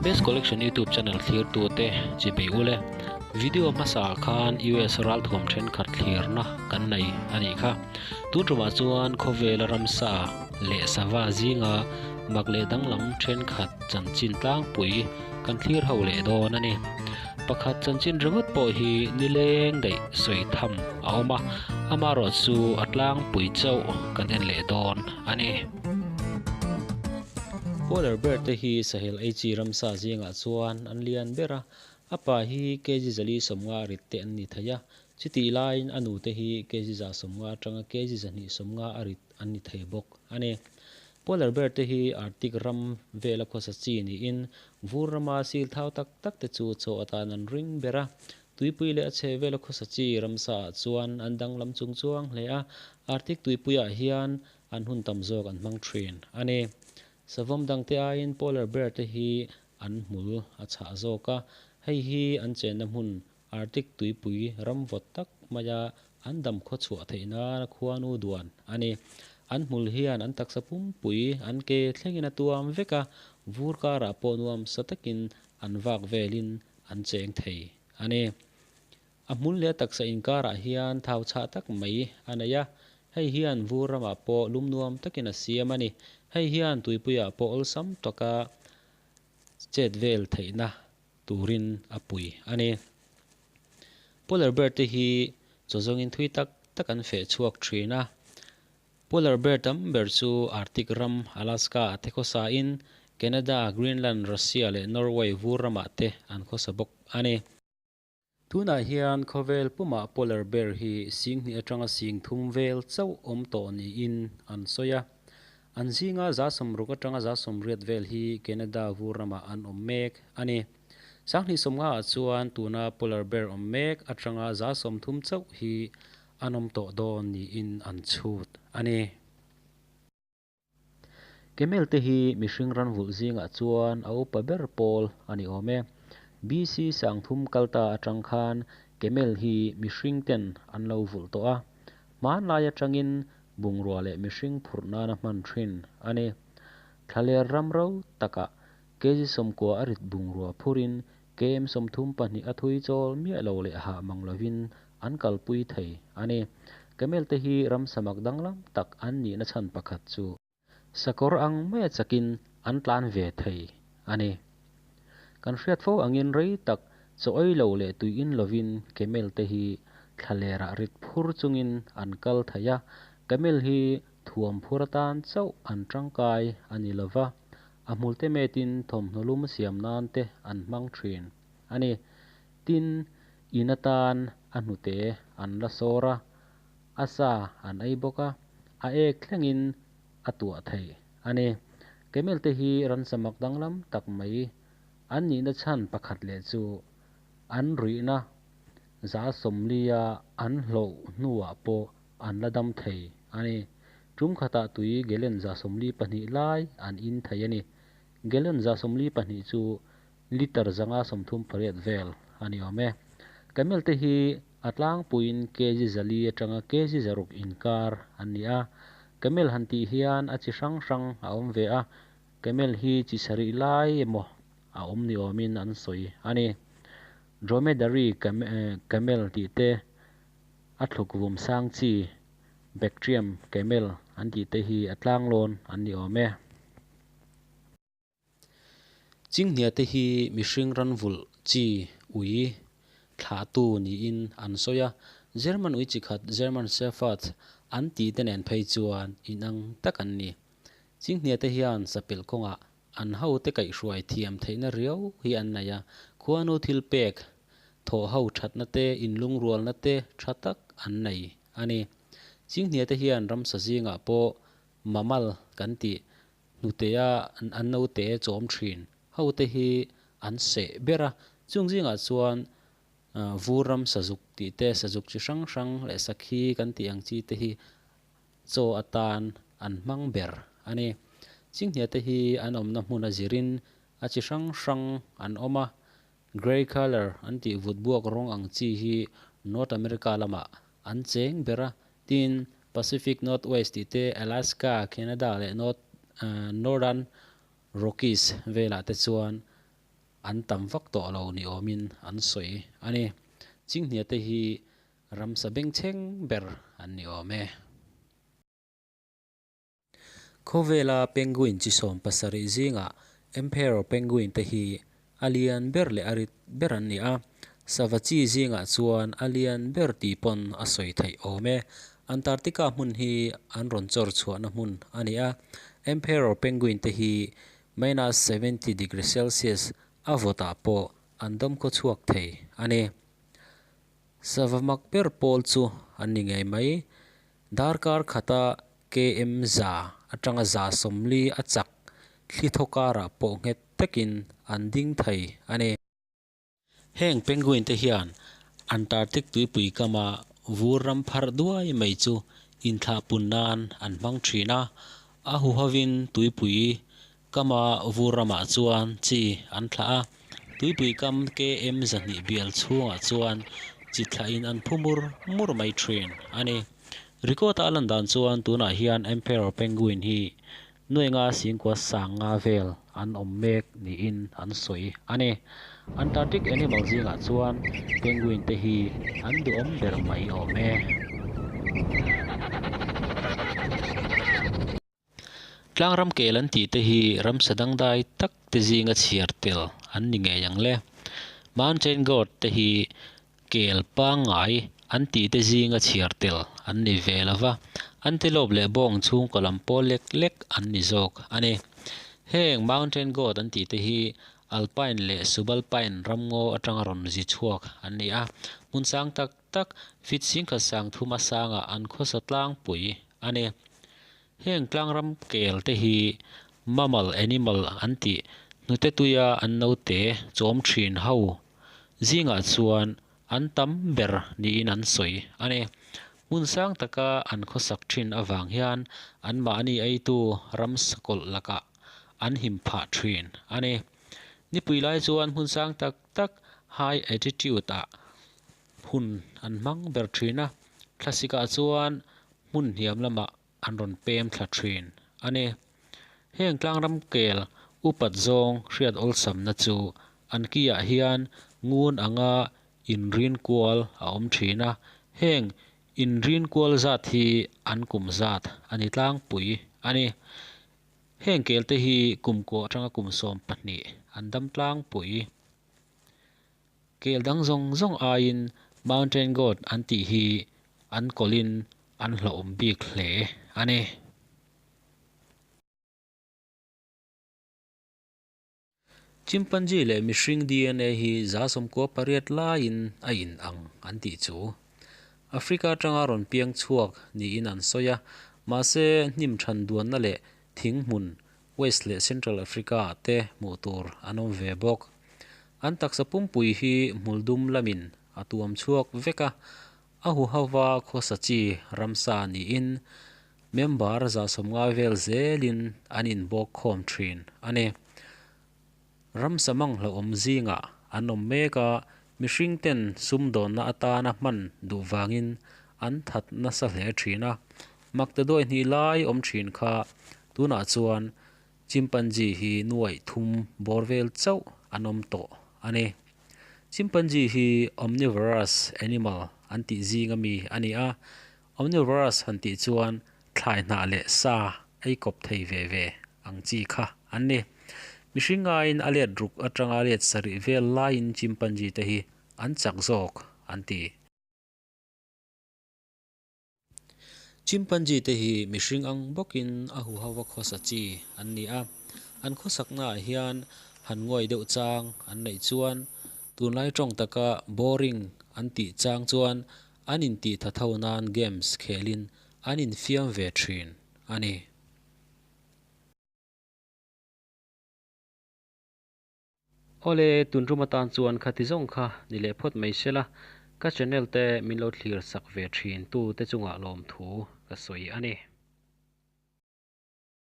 Best Collection YouTube channel thlirtute chi bei ule. Video hmasa ah khan US ralthuam thenkhat thlirna kan nei a nih kha. Tun tumah chuan khawvela ramsa leh sava zinga mak leh danglam thenkhat chanchin tlangpui kan thlir ho leh dawn a ni. Pakhat chanchin ringawt pawh hi nileng daih sawi tham a awm a, amaherawh chu a tlangpui chauh kan en leh dawn a ni. Polar bear te hi sahel ei chi ramsa zingah chuan an lian ber a, a pa hi kg zali sawmnga a rit te an ni thei a, chutih laiin a nute hi kg za sawmnga atanga kg zahnih sawmnga a rit an ni thei bawk a ni. Polar bear te hi Arctic ram vela khawsa chi niin vur rama sil thau tak tak te chu chaw atan an ring ber a, tuipui leh a chhe vela khawsa chi ramsa ah chuan an danglam chung chuang hle a, Arctic tuipuiah hian an hun tam zawk an hmang thin a ni. Savawm dangte aiin polar bear te hi an hmul a chhah zawk a, hei hi an chenna hmun Arctic tuipui ram vawt tak maia an dam khaw chhuah theih nana khuanu duan a ni. An hmul hian an taksa pumpui an ke thlengin a tuam vek a, vur karah pawh nuam sa takin an vak velin an cheng thei a ni. A hmul leh a taksa inkarah hian thau chhah tak mai a nei a, hei hian vur ramah pawh lum nuam takin a siam a ni. Hei hian tuipuiah pawh awlsam taka chet vel theihna turin a pui a ni. Polar bear te hi chaw zawngin thui tak tak an feh chhuak thin a. Polar bear tam ber chu Arctic ram Alaska ah te khawsain Canada, Greenland, Russia leh Norway vur ramah te an khawsa bawk a ni. Tunah hian khawvel pumah polar bear hi sing hnih atanga sing thum vel chauh awm tawh niin an sawi a. An zinga za sawmruk atanga za sawmriat vel hi Canada vur ramah an awm mek a ni. Sanghnih sawmnga ah chuan tuna polar bear awm mek atanga za sawmthum chauh hi an awm tawh dawn niin an chhut a ni. Camel te hi mihring ran vulh zingah chuan a upa ber pawl a ni awm e. BC sangthum kalta atang khan camel hi mihring ten an lo vulh tawh a, hmanlai atangin bungrua leh mihring phurh nana hman thin a ni. Thlaler ram ro takah kg sawmkua a rit bungrua phurin km 32 a thui chawl miah lo leh hah mang lovin an kalpui thei a ni. Camel te hi ram samak danglam tak an nihna chhan pakhat chu sakawr ang maia chakin an tlan ve thei a ni. Kan hriat fo angin rei tak chaw ei lo leh tui in lovin camel te hi thlalerah rit phur chungin an kal thei a, camel hi thuam phur atan chauh an tangkai a ni lova, a hmulte metin thawmhnaw lum siam nan te an hmang thin a ni. Tin, in atan a hnute an la sawr a, a sa an ei bawk a, a ek thlengin a tuah thei a ni. Camel te hi ransa mak danglam tak mai an nihna chhan pakhat leh chu an ruihna za sawmlia an hlawh hnuah pawh an la dam thei a ni. Tum khatah tui gallon 142 lai an in thei a ni. Gallon 142 chu Litre 138 vel a ni awm e. Camel te hi a tlangpuiin kg 4 atanga kg 6 inkar an ni a. Camel han tih hian a chi hrang hrang a awm ve a, camel hi chi sarih lai emaw a awm ni awmin an sawi a ni. Dromedary camel tih te, a thluk vum sang chi Bactrian camel an tih te hi a tlanglawn an ni awm e. Chinghnia te hi mihring ran vulh chi ui thlahtu niin an sawi a, German ui chi khat German Shepherd an tih te nen phei chuan inang tak an ni. Chinghnia te hian sapelh kawngah an hote kaihhruai thiam theihna riau hi an nei a, khuanu thil pek, thawh ho thatna te, inlungrualna te tha tak an nei a ni. Chinghnia te hian ramsa zingah pawh mammal kan tih Hnutea an naute chawm thin ho te hi an seh ber a, chung zingah chuan vur ram sazuk tih te, sazuk chi hrang hrang leh sakhi kan tih ang chi te hi chaw atan an hmang ber a ni. Chinghnia te hi an awmna hmun a zirin a chi hrang hrang an awm a, grey colour an tih vut buak rawng ang chi hi North America lamah an cheng ber a, Tin, Pacific Northwest tih te, Alaska, Canada leh North Northern Rockies velah te chuan an tam vak tawh lo ni awmin an sawi a ni. Chinghnia te hi ramsa bengchheng ber an ni awm e. Khawvela penguin chi 70 zingah Emperor penguin te hi a lian ber leh a rit ber an ni a, sava chi zingah chuan a lian ber tih pawn a sawi theih awm e. Antarctica hmun hi an rawn chawr chhuahna hmun a ni a, Emperor penguin te hi minus 70 degree Celsius a vawtah pawh an dawm khaw chhuak thei a ni. Sava mak ber pawl chu an ni ngei mai. Darkar khata KM 100 atanga 140 a chak thli thaw karah pawh nghet takin an ding thei a ni. Heng penguin te hian Antarctic tuipui kama vur ram pharh duai mai chu inthlahpun nan an hmang thin a, a huhovin tuipui kama vur ramah chuan chi an thlah a, tuipui kam KM 200 bial chhungah chuan chi thlahin an phu mur mur mai thin a ni. Record-a a lan dan chuan tunah hian Emperor penguin hi nuainga singkua sanga vel an awm mek niin an sawi a ni. Antarctic animal zingah chuan penguin te hi an duhawm ber mai awm e. Tlangram kel an tih te hi ramsa dangdai tak te zinga chhiar tel an ni ngei ang le. Mountain goat te hi kel pangngai an tih te zinga chhiar tel an ni ve lova, antelope leh bawng chhungkaw lam pawl lek lek an ni zawk a ni. Heng mountain goat an tih te hi alpine leh subalpine ramngaw atanga rawn zi chhuak an ni a, hmun sang tak tak feet singkhat sang thuma sangah an khawsa tlangpui a ni. Heng tlangram kel te hi mammal animal an tih hnute tuia an naute chawm thin ho zingah chuan an tam ber niin an sawi a ni. Hmun sang taka an khawsak thin avang hian anmahni eitu ramsa kawlh lakah an him phah thin a ni. Nipui lai chuan hmun sang tak tak high altitude ah hun an hmang ber thin a, thlasikah chuan hmun hniam lamah an rawn pem thla thin a ni. Heng tlangram kel upat zawng hriat awlsamna chu an kiah hian ngun anga inrin kual a awm thin a, heng inrin kual zat hi an kum zat a ni tlangpui a ni. Heng kel te hi kum kua atanga kum 12 an dam tlangpui. Kel dang zawng zawng aiin mountain goat an tih hi an kawlhin an hlauhawm bik hle a ni. Chimpanzee leh mihring DNA hi 98% laiin a in ang an tih chu. Africa atanga rawn piang chhuak niin an sawi a, mahse hnim than duanna leh thing hmun West leh Central Africa ah te hmuh tur an awm ve bawk. An taksa pumpui hi hmul dum lamin a tuam chhuak vek a, a huhova khawsa chi ramsa niin member 150 vel zelin an inbawk khawm thin a ni. Ramsa mang hlauhawm zingah an awm mek a, mihring ten sumdawnna atana hman duh vangin an that nasa hle thin a. Makta duai hnih lai awm thin kha tunah chuan chimpanzee hi nuaih thum bawr vel chauh an awm tawh a ni. Chimpanzee hi omnivorous animal an tih zinga mi a ni a, omnivorous han tih chuan thlai hnah leh sa ei kawp thei ve ve ang chi kha an ni. Mihring ngaiin a let ruk atanga let sarih vel laiin chimpanzee te hi an chak zawk an ti. Chimpanzee te hi mihring ang bawkin a huhova khawsa chi an ni a, an khawsaknaah hian han nguai deuh chang an neih chuan tunlai tawng taka boring an tih chang chuan an intih tha tho nan games khelin an infiam ve thin a ni. Awle, tun tum atan chuan khati zawng kha ni leh phawt mai sela, ka channel te min lo thlir sak ve thin tu te chungah lawmthu ka sawi a ni.